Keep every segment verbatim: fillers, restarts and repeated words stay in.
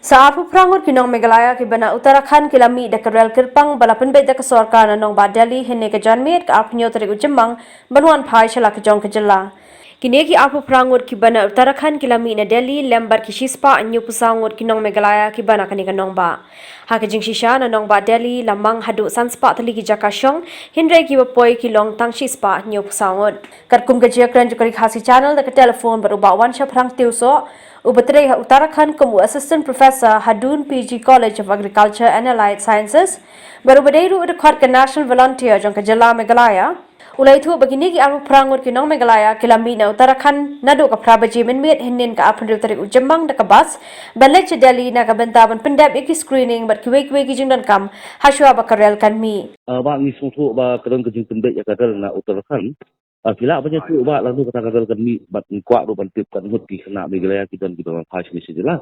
Sa arphew phra ngut ki nong Meghalaya kiba na Uttarakhand ki la mih da ka rel kyrpang ba la pynbeit da ka sorkar na nongbah Delhi hynne ka janmiet ka arphew hynñiew tarik u Jymmang ban wan phai sha la ka jong ka jylla. Kine ki arphew phra ngut kiba na Uttarakhand ki la mih na Delhi lem bad ki shispah hynñiewphew saw ngut ki nong Meghalaya kiba na kane ka nongbah. Ha ka jingshisha na nongbah Delhi la mang haduh sanspah tylli ki jaka shong, hynrei kiba poi ki long tang shispah hynñiewphew saw ngut. Katkum ka jingïakren jong ka Ri Khasi Channel da ka telephone bad u Bah Wanshaphrang Tiewsoh, uba trei ha Uttarakhand kum u Assistant Professor ha Doon P G College of Agriculture and Allied Sciences, bad uba dei ruh u dkhot ka National Volunteer jong ka jylla Meghalaya, u la ïathuh ba kine ki arphew phra ngut ki nong Meghalaya ki la mih na Uttarakhand naduh ka phra baje mynmiet hynnin ka arphew hynriew tarik u Jymmang da ka bus ban leit sha Delhi na ka bynta ban pyndep ïa ki screening bad kiwei kiwei ki jingdonkam hashwa ba ka rel kan mih. Ah, ba ngi sngewthuh ba ka don ka jingpynbeit ïa ka rel na Uttarakhand. Ah, phi lah ban ïathuh ba lano kata ka rel kan mih bad ngi kwah ruh ban tip katno ngut ki khynnah Meghalaya ki don kiba phai shane sha jylla.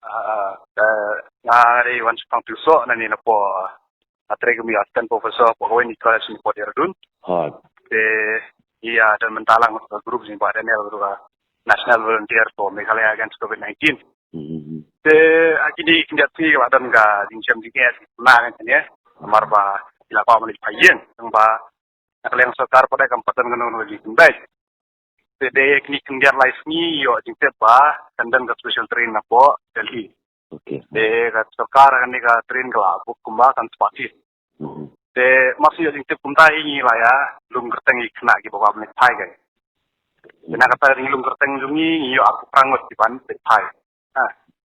Ah, ah, nga dei Wanshaphrang Tiewsoh, nangne napoh, ah, trei kum ïa Assistant Professor hapoh ka Wayne College napoh Dehradun. Hooid. Te ïa don mynta lang ka group jong Bah Daniel ruh ka National Volunteer for Meghalaya Against COVID nineteen. Hmm. Te ha kine ki khyndiat sngi ka la don ka jingshem jingeh sha ki khynnah kane. Namar ba ki la kwah ban leit phai ïing, tang ba na ka liang sorkar pat de kam pat don kano kano ka jingpynbeit. Te dei kine khyndiat lai sngi ïoh jingtip ba kan don ka special train napoh Delhi. Okay. Te ka sorkar kane ka train ka la book kumba kan spah seat. Hmm. Te mar shu ïoh jingtip kumta hi ngi la ïa lum kyrteng ïa ki khynnah kiba kwah ban leit phai kane. Te na kata ka jinglum kyrteng jong ngi, ngi ïoh arphew phra ngut kiban leit phai. Ha.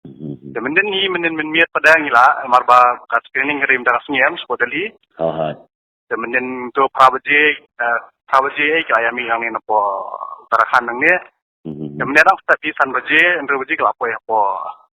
Hmm. Te mynnin ngi, mynnin mynmiet pat de ngi la, namar ba ka screening ka dei mynta ka sngi em, sha Delhi. Hooid. Te mynnin to phra baje, eh, phra baje eh, ki la ïa mih hangne napoh Uttarakhand nangne. Hmm. Te mynnin dang start san baje, hynriew baje ki la poi hapoh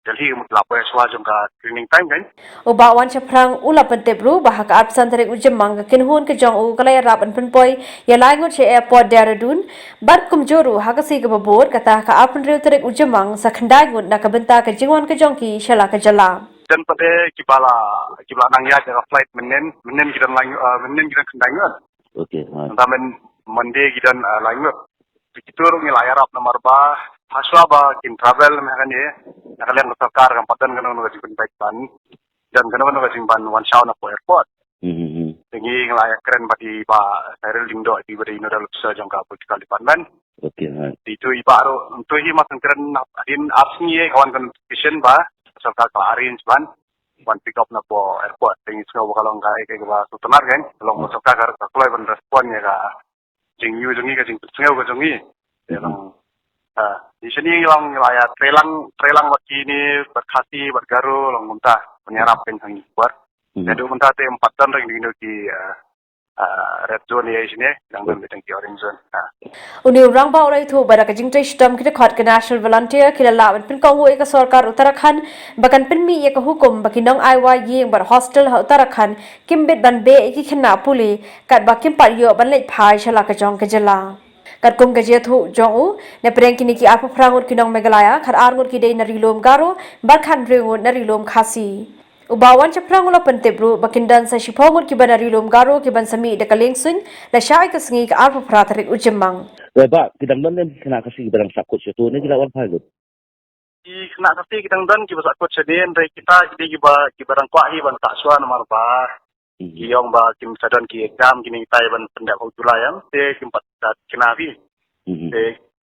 Delhi, ki la poi hashwa jong ka screening time kane. U Bah Wanshaphrang u la pyntip ruh ba ha ka arphew san tarik u Jymmang ka kynhun ka jong u ka la ïarap ban pynpoi ïa lai ngut sha airport Dehradun, bad kumjuh ruh ha ka sngi kaba bud, kata ka arphew hynriew tarik u Jymmang sa khyndai ngut na ka bynta ka jingwan ka jong ki sha la ka jylla. Don pat de kiba la, kiba la nang ïaid da ka flight mynnin, mynnin ki don lai ngut, ah, mynnin ki don khyndai ngut. Okay, right. Mynta myn-, Monday ki don, ah, lai ngut. Te kito ruh ngi la ïarap namar ba hashwa ba kin travel mynta kane, na ka liang ka sorkar kam pat don kano kano ka jingpynbeit ban don kano kano ka jingwan shaw napoh airport. Hmm, hmm, hmm. Te ngi ngi la ïakren bad i Bah Cyril Lyngdoh, i ba dei nodal officer jong ka political department. Okay, right. Te ito i Bah ruh, ito hi mar shu kren hadien ar sngi ka wan ka notification ba sorkar ka la arrange ban wan pick up napoh airport. Te ngi sngew ba ka long kaei kaei kaba sngewtynnat kane, ka long ba sorkar ka, ka kloi ban respond ïa ka jingïohi jong ngi, ka jingpynsngew ka jong ngi. Te long, ah, ngi shane ngi long ngi la ïa trei lang, trei lang bad kine, bad Khasi, bad Garo, long kumta ban ïarap kane ha ngi bad. Hmm. Naduh mynta te ym pat don re kino kino ki, ah, ah, red zone ïa shane, dang don beit tang ki orange zone. Ah. Une u rangbah u la ïathuh ba da ka jingtrei shitom ki dkhot ka National Volunteer ki la lah ban pynkohnguh ïa ka sorkar Uttarakhand ba kan pynmih ïa ka hukum ba ki nong ai wai ïing bad hostel ha Uttarakhand kim bit ban beh ïa ki khynnah pule, katba kim pat ïoh ban leit phai sha la ka jong ka jylla. Katkum ka jingïathuh jong u, na pdeng kine ki arphew phra ngut ki nong Meghalaya, khatar ngut ki dei na Ri Lum Garo, bad khathynriew ngut na Ri Lum Khasi. U Bah Wanshaphrang u la pyntip ruh ba kin don sa shiphew ngut kiba na Ri Lum Garo kiban sa mih da ka liengsuiñ, lashai ka sngi ka arphew phra tarik u Jymmang. Te Bah, ki dang don ne ki khynnah Khasi kiba dang sahkut sha to ne ki la wan phai lut? Ki khynnah Khasi ki dang don kiba sahkut shane, hynrei kita ki dei kiba, kiba dang kwah hi ban sah shuwa namar ba, mhm, ki ong ba kin sa don ki exam kine kita ban pyndep ha u July em, te kim pat da kynmaw hi. Mhm. Te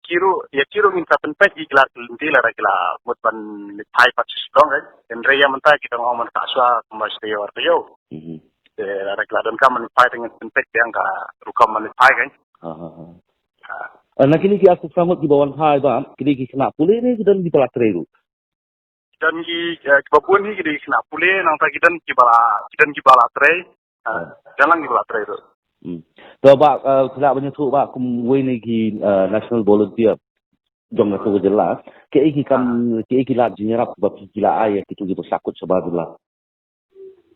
ki ruh, ïa ki ruh ngin sa pynpeit ïa ki lad ki lynti lada ki la mut ban leit phai pat sha Shillong kan. Hynrei ïa mynta ki dang ong ban sah shuwa kumba shi taïew ar taïew. Mhm. Te lada ki la donkam ban leit phai te ngin pynpeit biang ka rukom ban leit phai kan. Ha, ha, ha. Ah. Ah, na kine ki arphew phra ngut kiba wan phai Bah, kine ki khynnah pule ne ki don kiba la trei ruh? Ki don ki, eh, kiba bun hi ki dei ki khynnah pule, nangta ki don kiba la, ki don kiba la trei. Ah, ah, don lang kiba la trei ruh. Hmm. To Bah, eh, phi lah ban ïathuh Bah kum uwei na ki, eh, National Volunteer jong kato ka jylla, kaei ki kam, ah, kaei ki lad jingïarap ba phi ki la ai ïa kito kiba sahkut shabar jylla?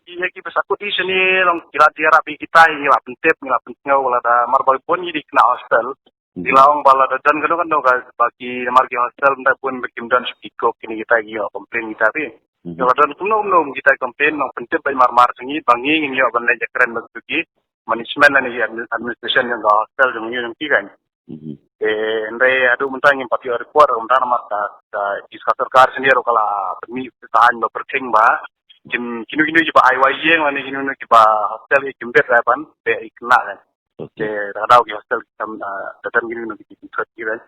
Ïa kiba sahkut hi shane long ki lad ïarap ïa kita, ngi la pyntip, ngi la pynsngew lada mar ba bun ngi dei khynnah hostel. Mhm. Ngi la ong ba lada don kano kano kaba ki, namar ki hostel mynta bun ba kim don shuh ki cook kine kita ki ïoh complain kita phi. Mhm. Lada don kumno kumno kita complain nang pyntip beit mar mar sha ngi ba ngi ngin ïoh ban leit ïakren bad ki management lane administration jong ka hostel jong ngi jong ki kan. Te hynrei haduh mynta ngim pat ïoh report mynta namar ka ka sorkar senior ka la pynmih pyrthei ba pyrtheng ba kin kino kino kiba ai wai ïeng lane kino kino kiba hostel ki kimbet ra ban te i kena kan. Te da daw ki hostel ki kam da dang kino kino ki thot ki kan.